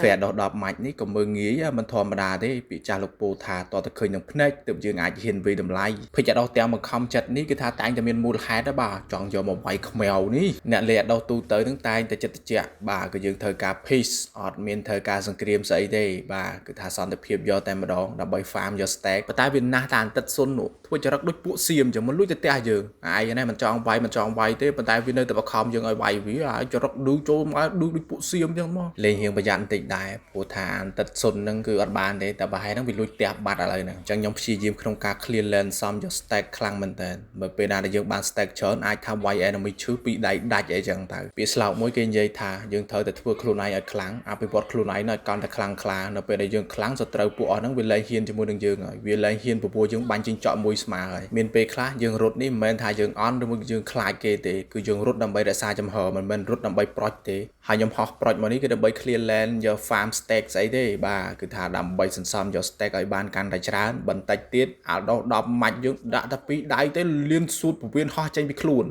ឃើញអាដោះ10ម៉ាច់នេះក៏មើងងាយមិនធម្មតាទេពីចាស់លោកពូថាតើឃើញនឹងភ្នែកទើបយើងអាចហ៊ានវាយតម្លៃភិចអាដោះទាំងបង្ខំចិត្តនេះគឺថាតែងតែមានមូលហេតុបាទចង់យកមកវាយខ្មៅនេះអ្នកលេអាដោះទូទៅនឹងតែងតែចិត្តតិចបាទគឺយើងត្រូវការ peace អត់មានត្រូវការសង្គ្រាមស្អីទេបាទគឺថាសន្តិភាពយកតែម្ដងដើម្បី farm យក stack ប៉ុន្តែវាណាស់តែអន្តិតសុននោះធ្វើចរិតដូចពួកសៀមចឹងមិនលួចទៅផ្ទះយើងឯងនេះមិនចង់វាយមិនចង់វាយទេប៉ុន្តែវានៅតែបខំយើងឲ្យវាយវាហើយចរិតឌឺចូលមកឌឺដូចពួកសៀមចឹងមកលេងរៀងប្រយ័ត្នបន្តិចដែរព្រោះថាអន្តិតសុនហ្នឹងគឺអត់បានទេតែប្រហែលហ្នឹងវាលួចផ្ទះបាត់ឥឡូវហ្នឹងអញ្ចឹងខ្ញុំព្យាយាមក្នុងការ clear lane សំយក stack ខ្លាំងមែនតើមើលពេលណាដែលយើងបាន stack ច្រើនអាចថាវាយ enemy ឈឺពីរដៃដាច់អីចឹងទៅពាក្យស្លោកមួយគេនិយាយថាយើងត្រូវតែធ្វើខ្លួនឯងឲ្យខ្លាំងអភិវឌ្ឍខ្លួនឯងឲ្យកាន់តែខ្លាំងក្លានៅពេលដែលយើងខ្លាំងសត្រូវពួកអស់ហ្នឹងវាលែងហ៊ានជាមួយនឹងយើងហើយវាលែងហ៊ានពពោះយើងបាញ់ជីងចក់មួយស្មើហើយមានពេលខ្លះយើងរត់នេះមិនមែនថាយើងអន់ឬមួយយើងខ្លាចគេទេគឺយើងរត់ដើម្បីរក្សាចំហមិនមែនរត់ដើម្បីប្រុចទេហើយខ្ញុំហោះប្រុចមកនេះគឺដើម្បី clear lane យក farm stack ស្អីទេបាទគឺថាដើម្បីសន្សំយក stack ឲ្យបានកាន់តែច្រើនបន្តិចទៀតអាដោះ10ម៉ាច់យើងដាក់តែពីរដៃទេលៀនសួតពវៀនហោះចេញពីខ្លួន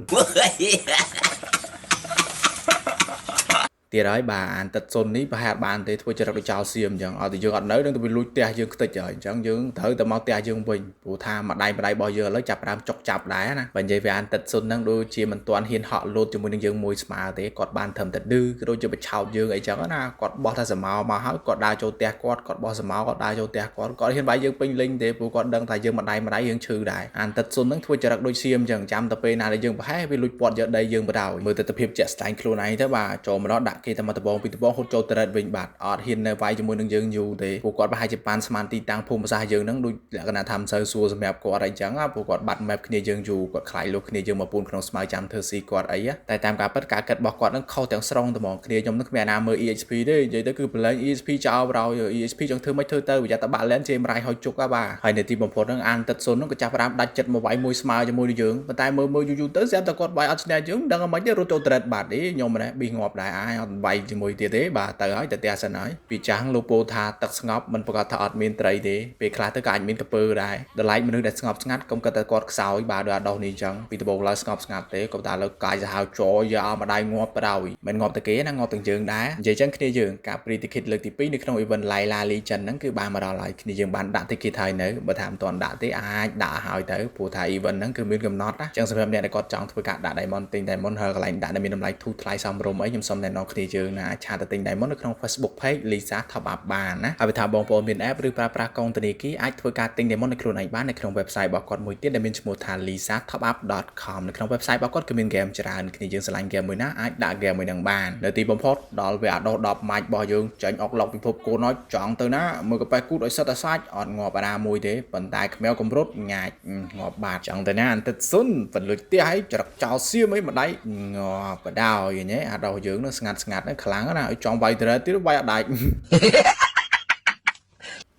ទៀតហើយបាទអានទឹកសុននេះប្រហែលបានទេធ្វើចរិតដូចចោលសៀមអញ្ចឹងឲ្យតែយើងអត់នៅនឹងទៅវាលួចផ្ទះយើងខ្ទេចហើយអញ្ចឹងយើងត្រូវតែមកផ្ទះយើងវិញព្រោះថាម្ដាយម្ដាយរបស់យើងឥឡូវចាប់ផ្ដើមចុកចាប់ដែរណាបើនិយាយវាអានទឹកសុនហ្នឹងដូចជាមិនទាន់ហ៊ានហក់លោតជាមួយនឹងយើងមួយស្មើទេគាត់បានត្រឹមតែឌឺក៏ដូចជាបញ្ឆោតយើងអីចឹងណាគាត់បោះតែសមោមកហើយគាត់ដើរចូលផ្ទះគាត់គាត់បោះសមោគាត់ដើរចូលផ្ទះគាត់គាត់ហ៊ានបាយយើងពេញលេញទេព្រោះគាត់ដឹងថាយើងម្ដាយម្ដាយយើងឈឺដែរអានទឹកសុនហ្នឹងធ្វើចរិតដូចសៀមអញ្ចឹងចាំតែពេលណាដែលយើងប្រហែលវាលួចពាត់យកដីយើងបដ ாய் មើលទិដ្ឋភាពជាក់ស្ដែងខ្លួនឯងទៅបាទចូលមកដល់ដាក់គេតែមកដបងពីដបងហត់ចូលត្រេតវិញបាទអត់ហ៊ាននៅវាយជាមួយនឹងយើងយូរទេពួកគាត់ប្រហែលជាប៉ាន់ស្មានទីតាំងភូមិសាស្ត្រយើងហ្នឹងដូចលក្ខណៈថាមិនសូវសួរសម្រាប់គាត់អីចឹងពួកគាត់បាត់ map គ្នាយើងយូរគាត់ខ្លាចលុះគ្នាយើងមកពូនក្នុងស្មៅចាំធ្វើស៊ីគាត់អីតែតាមការពិតការគិតរបស់គាត់ហ្នឹងខុសទាំងស្រុងតែហ្មងគ្នាខ្ញុំហ្នឹងគ្មានអាណាមើល EXP ទេនិយាយទៅគឺប្រឡែង EXP ចោលប្រោយ EXP ចង់ធ្វើមិនធ្វើទៅប្រយ័ត្នតែបាក់លែនជេមរៃហើយជុកបាទហើយនៅទីបំផុតហ្នឹងអានទឹកសុនហ្នឹងក៏ចាប់ផ្ដើមដាច់ចិត្តមកវាយមួយស្មើជាមួយនឹងយើងប៉ុន្តែមើលមើលយូរយូរទៅស្រាប់តែគាត់វាយអត់ឈ្នះយើងដឹងមិនទេរត់ចូលត្រេតបាត់ទេខ្ញុំម្នេះប៊ីងាប់ដែរអាយអត់វាយជាមួយទៀតទេបាទទៅហើយទៅផ្ទះសិនហើយពីចាស់លោកពោថាទឹកស្ងប់មិនប្រកាសថាអត់មានត្រីទេពេលខ្លះទៅក៏អាចមានកពើដែរដល់ឡែកមនុស្សដែលស្ងប់ស្ងាត់កុំគិតតែគាត់ខ្សោយបាទដូចអាដោះនេះអញ្ចឹងពីដំបូងឡើយស្ងប់ស្ងាត់ទេក៏តែលើកាយសាហាវចយកឲ្យម្ដាយងាប់បដ ாய் មិនងាប់តែគេណាងាប់ទាំងយើងដែរនិយាយចឹងគ្នាយើងការ pre ticket លើកទី2នៅក្នុង event Layla Legend ហ្នឹងគឺបានមកដល់ហើយគ្នាយើងបានដាក់ ticket ហើយនៅបើថាមិនទាន់ដាក់ទេអាចដាក់ឲ្យទៅព្រោះថា event ហ្នឹងគឺមានកំណត់ណាចឹងសម្រាប់អ្នកដែលគាត់ចង់ធ្វើការដាក់ diamond ទិញ diamond ហើយកន្លែងដាក់ដែលមានតម្លៃធូរថ្លៃសមរម្យអីខ្ញុំសូមណែនាំគ្នាយើងណាឆាតទៅទិញ diamond នៅក្នុង Facebook page Lisa Top Up បានណាហើយបើថាបងប្អូនមាន app ឬប្រើប្រាស់កុងធនាគារអាចធ្វើការទិញ diamond នៅខ្លួនឯងបាននៅក្នុង website របស់គាត់មួយទៀតដែលមានឈ្មោះថា lisatopup.com នៅក្នុង website របស់គាត់គឺមាន game ច្រើនគ្នាយើងស្រឡាញ់ game មួយណាអាចដាក់ game មួយនឹងបាននៅទីបំផុតដល់វាអាដោះ10ម៉ាច់របស់យើងចាញ់អុកឡុកពិភពកូនឲ្យចង់ទៅណាមើលកាប៉េះគូតឲ្យសិតតែសាច់អត់ងាប់អាណាមួយទេប៉ុន្តែខ្មៅកម្រុតងាច់ងាប់បាតចង់ទៅណាអន្តិតសុនពលុចផ្ទះឲ្យច្រឹកចោលសៀមអីម្ដាយងាប់បដ ாய் ញ៉េអាដោះយើងនឹងស្ងាត់ស្ងាត់ហ្នឹងខ្លាំងណាស់ឲ្យចង់វាយត្រេទៀតវាយអត់ដាច់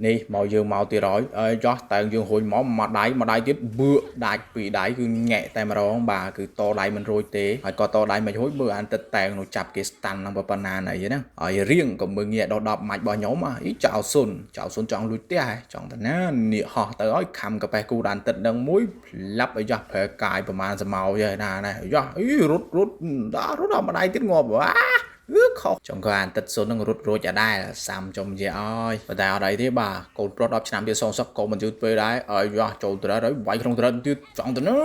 នេះមកយើងមកទៀតហើយអើចោះតែយើងរុញមកមួយដៃមួយដៃទៀតបឿដាច់ពីរដៃគឺញាក់តែម្ដងបាទគឺតដៃមិនរួចទេហើយក៏តដៃមិនរួចមើលអានទឹកតែងនោះចាប់គេស្តាន់ហ្នឹងប៉ុណ្ណាណីហ្នឹងហើយរៀងក៏មើលងាកដល់10ម៉ាច់របស់ខ្ញុំអីចៅសុនចៅសុនចង់លួចផ្ទះចង់តាណានាកហោះទៅឲ្យខំកាប៉េះគូដានទឹកនឹងមួយផ្លាប់ឲ្យយ៉ាស់ប្រែកាយប្រមាណសមោយណាណាយ៉ាស់អីរត់រត់ដល់រត់ដល់ម្ដាយទៀតងាប់អាគឺខុសចង់ក៏អានទឹកសុននឹងរត់រួចអាដែរសាំចំនិយាយអើយប៉ុន្តែអត់អីទេបាទកូនប្រុស10ឆ្នាំទៀតសងសឹកក៏មិនយឺតពេលដែរឲ្យយ៉ាស់ចូលត្រេតហើយវាយក្នុងត្រេតទៀតចង់ទៅណា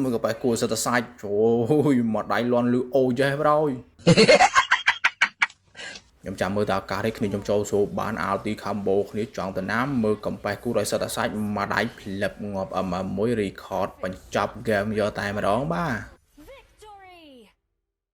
មើលក៏បែគួរសិតតែសាច់អូយមកដៃលន់លឺអូចេះប្រយខ្ញុំចាំមើលតើឱកាសនេះគ្នាខ្ញុំចូលសូបានអាល់ទី combo គ្នាចង់ទៅណាមើលកំប៉េះគូដោយសិតតែសាច់មួយដៃផ្លឹបងាប់ MM1 record បញ្ចប់ game យកតែម្ដងបាទ។